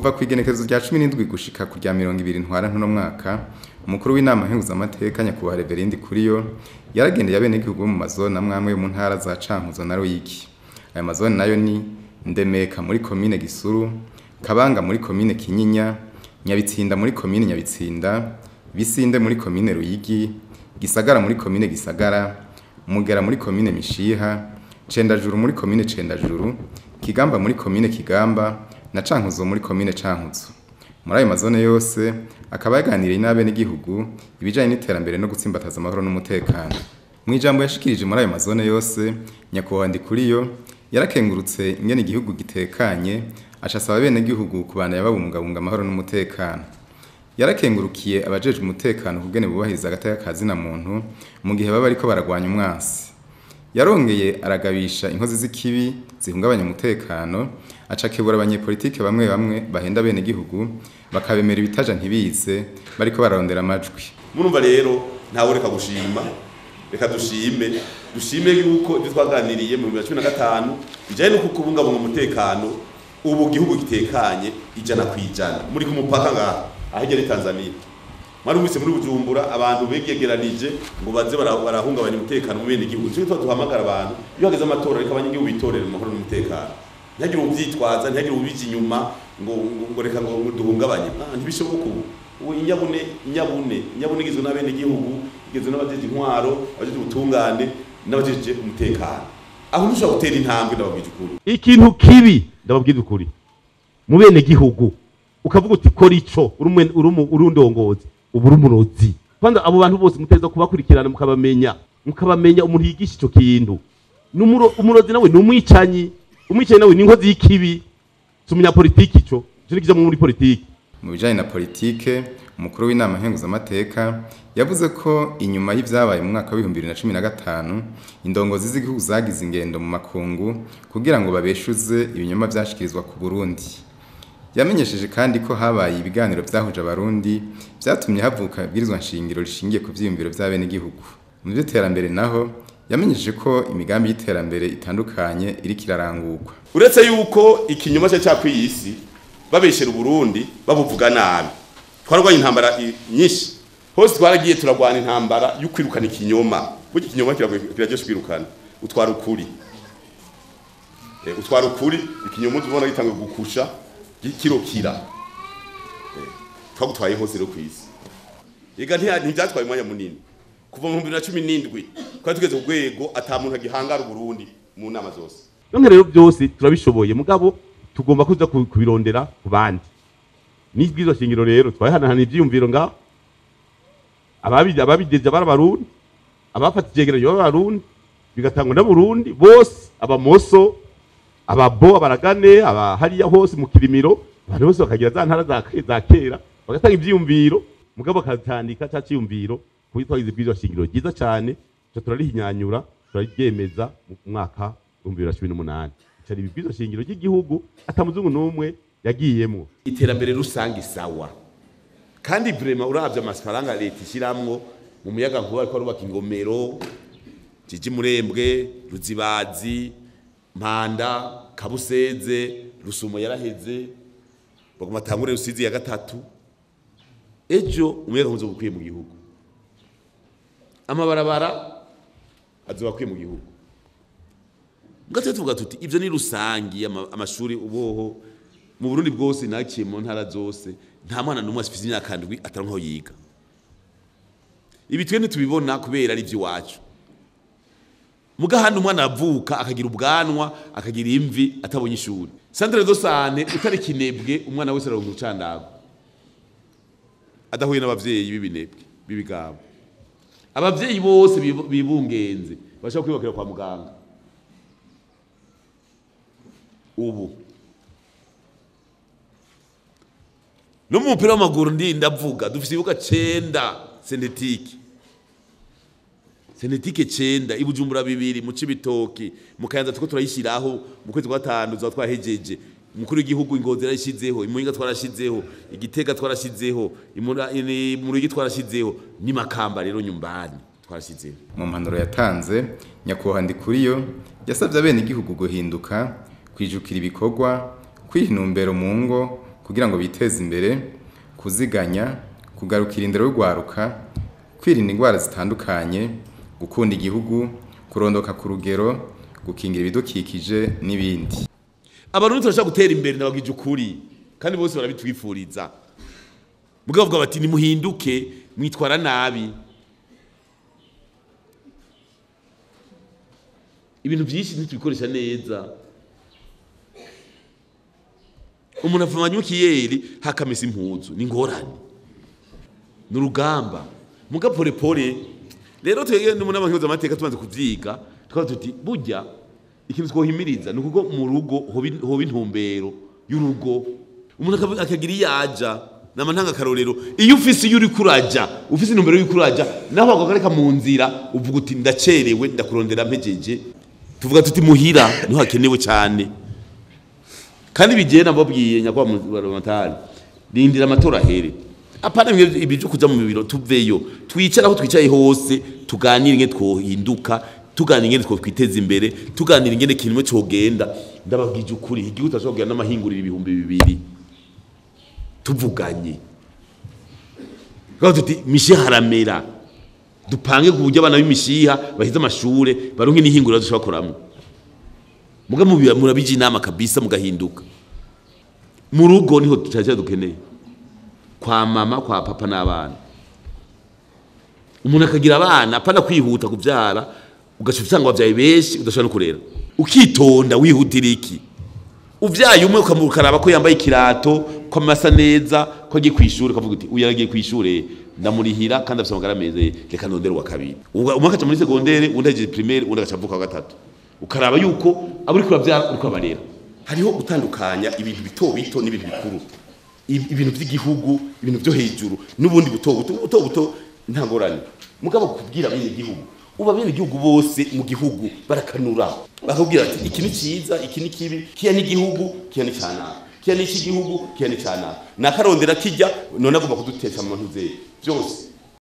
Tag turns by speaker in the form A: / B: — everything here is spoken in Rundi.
A: Kuva ku igenekerezo rya 17 gushika ku rya 20 Ntwarante uno mwaka, umukuru w'inama nkenguzamateka nyakubahwa Reverien Ndikuriyo yaragendeye abenegihugu bo mu mazone amwe amwe yo mu ntara za Cankuzo na Ruyigi. Ayo mazone nayo ni Ndemeka muri komine Gisuru, Kabanga muri komine Kinyinya, Nyabitsinda muri komine Nyabitsinda, Bisinde muri komine Ruyigi, Gisagara muri komine Gisagara, Mugera muri komine Mishiha, Cendajuru muri komine Cendajuru, Kigamba muri komine Kigamba na Cankuzo muri komine Cankuzo. Muri ayo mazone yose akaba yaganiriye n'abenegihugu ibijanye n'iterambere no gutsimbataza amahoro n'umutekano. Mu ijambo yashikirije muri ayo mazone yose, nyakubahwa Ndikuriyo yarakengurutse ingene igihugu gitekanye, aca asaba abenegihugu kubandanya babungabunga amahoro n'umutekano. Yarakengurukiye abajejwe umutekano kugene bubahiriza agateka ka zina muntu mu gihe baba bariko baragwanya umwansi. Yarongeye aragabisha inkozi z'ikibi zihungabanya umutekano, aca akebura abanyepolitike bamwe bamwe bahenda abenegihugu bakabemera ibitaja ntibize bariko bararondera amajwi.
B: Murumva rero ntawe reka gushima, reka dushime, dushime yuko ibyo twaganiriye mu 2015 bijanye no kubungabunga umutekano, ubu gihugu gitekanye 100%. Muri ku mupaka ngaha ahegera ni Tanzania. Marumvise muri Bujumbura abantu begegeranije ngo baze barahungabanya umutekano mu bene gihugu. Cyo duhamagara abantu iyo hageze amatora, reka abanyagihugu bitorere mu mahoro n'umutekano. Ntihagire uvyitwaza, ntihagire ubije inyuma ngo reka ngo duhungabanye. Ntibishoboka ubu. Ubu inyabune igizwe n'abene gihugu, igizwe n'abajeje intwaro, abajeje ubutungane n'abajeje umutekano. Aho ntushobora gutera intambwe, ndababwije ukuri.
C: Ikintu kibi ndababwije ukuri. Mu bene gihugu ukavuga uti kora ico, uri ndongozi, ubu uri umurozi. Kwanza abo bantu bose muteza kubakurikirana mukabamenya umuntu yigisha ico kintu. Umurozi nawe ni umwicanyi, umwicanyi nawe ni inkozi y'ikibi. Si umunyapolitiki ico, ico nikija muri politiki.
A: Mu bijanye na politike, umukuru w'inama nkenguzamateka yavuze ko inyuma y'ivyabaye mu mwaka w'ibihumbi bibiri na cumi na gatanu, indongozi z'igihugu zagize ingendo mu makungu kugira ngo babeshuze ibinyoma vyashikirizwa ku Burundi. Yamenyesheje kandi ko habaye ibiganiro vyahuje abarundi vyatumye havuka ibwirizwa nshingiro rishingiye ku vyiyumviro vy'abenegihugu. Mu vy'iterambere naho yamenyesheje ko imigambi y'iterambere itandukanye iriko irarangurwa.
B: Uretse yuko ikinyoma cya cyakwiye isi babeshera Uburundi babuvuga nabi, twarwanye intambara nyinshi hose, twaragiye turagwana intambara yo kwirukana ikinyoma. Burya ikinyoma kiraryoshe kwirukana, utwara ukuri. Utwara ukuri, ikinyoma uzubona gitanga gukusha kirokira. Twagutwaye hose rero kwisi. Ega ntibyatwaye umwanya munini. Kuva mu 2017 twari tugeze ku rwego ata muntu agihangara Uburundi mu nama zose.
C: None rero byose turabishoboye, mugabo tugomba kuza kubirondera ku bandi. N'ibwirizwa shingiro rero twahanahana ivyiyumviro ngaho. Ababideje barabarundi, abafata icegeranyo b'abarundi, bigatangwa n'Abarundi bose, abamoso, ababo, abaragane, abahariya hose mu Kirimiro, abantu bose bakagira za ntara za kera, bagatanga ivyiyumviro, mugabo bakatandika ca ciyumviro kuko twagize ibwirizwa shingiro ryiza cane, tuca turarihinyanyura, turaryemeza mu mwaka w'ibihumbi bibiri na cumi n'umunani. Cari ibwirizwa shingiro ry'igihugu ata muzungu n'umwe yagiyemwo.
B: Iterambere rusange sawa. Kandi vraiment uravye amafaranga leta ishiramwo mu muyaga nkuba, ariko arubaka ingomero, Jiji Murembwe, Ruzibazi, Mpanda, Kabuseze, Rusumo yaraheze, baguma tangure Rusizi ya gatatu. Ejo umuyaga nkuba uzokwiye mu gihugu. Amabarabara azobakwiye mu gihugu. Mugatse tuvuga tuti ivyo ni rusangi, amashuri uboho mu Burundi bwose nakiye mu ntara zose, nta mwana n'umwe afite imyaka 7 ataronka aho yiga. Ibi twe ntitubibona kubera ari ivy'iwacu. Muga hano umwana avuka akagira ubwanwa, akagira imvi, atabonye ishuri. Centre de santé utari kinebwe, umwana wese aronka urucandago. Adahuye n'abavyeyi b'ibinebwe, b'ibigabo. Abavyeyi bose bibungenze bashaka kwibakira kwa muganga. Ubu no mu mupira w'amaguru ndi ndavuga dufise ibibuga 9 synthétique. Synthétique 9 i Bujumbura 2 mu Cibitoki, mu Kayanza tuko turayishiraho mu kwezi kwa 5 tuba twahejeje. Umukuru w'igihugu Ingozi yarashizeho, Imuyinga twarashizeho, Igitega twarashizeho, mu Ruyigi twarashizeho, ni Makamba rero nyumbani twarashizeho.
A: Mu mpanuro yatanze nyakubahwa Ndikuriyo yasabye abenegihugu guhinduka, kwijukira ibikorwa, kwiha intumbero mu ngo, kugira ngo biteze imbere, kuziganya, kugarukira indero y'urwaruka, kwirinda indwara zitandukanye, gukunda igihugu, kurondoka ku rugero, gukingira ibidukikije n'ibindi.
B: Abarundi turashaka gutera imbere, nababwije ukuri, kandi bose barabitwifuriza. Mugabo bavuga bati nimuhinduke, mwitwara nabi. Ibintu byinshi ntitubikoresha neza. Umuntu avumanya ikiyeri hakamesa impuzu, ni ngorane, ni urugamba. Muga pole pole rero twege n'umunama nkihuza tumaze kuvyiga, tukaba tuti burya ikintu twohimiriza ni kuko mu rugo hoba intumbero y'urugo, umuntu akagira iyaja. Nama ntanga karorero, iyo ufise iyo uriko uraja, ufise intumbero y'uko uraja, naho bakagareka mu nzira uvuga uti ndacerewe, ndakurondera mpejeje. Tuvuga tuti muhira niho hakenewe cyane. Kandi bigiye nababwiye nyakwa mu rindira amatora ahere, apana ibi byo kuja mu biro, tuveyo twicara aho twicaye hose, tuganire ingene twohinduka, tuganire ingene twokwiteza imbere, tuganire ingene kintu cogenda. Ndababwije ukuri, igihugu tashobora n'amahinguriro 2000 tuvuganye. Tuti mishiha haramera, dupange ku buryo abana b'imishiha bahize amashure baronke n'ihinguriro dushobora koramo. Muga murabije inama kabisa mugahinduka. Mu rugo niho tucaje dukeneye, kwa mama, kwa papa n'abana. Umuntu akagira abana apana kwihuta kuvyara, ugaca usanga wavyaye benshi udashobora no kurera. Ukitonda, wihutira iki? Uvyaye umwe ukamukaraba ko yambaye ikirato, ko amasa neza, ko agiye kw'ishure, ukavuga uti uyu yaragiye kw'ishure, ndamurihira kandi afise amagara meza, reka ndondere uwa kabiri. Umwe akaca muri segondere, uwundi ahejeje primaire, uwundi agaca avuka wa gatatu. Ukaraba yuko abo uriko uravyara uriko urabarera. Hariho gutandukanya ibintu bito bito n'ibintu bikuru, ibintu by'igihugu, ibintu byo hejuru n'ubundi buto buto. Buto buto nta ngorane, mugabo kubwira bene igihugu, uba bene igihugu bose mu gihugu barakanura, bakubwira ati iki ni cyiza, iki ni kibi, kiya ni igihugu, kiya ni cana, kiya ni igihugu, kiya ni cana. Nakarondera kijya none agomba kudutesha mu ntuze byose.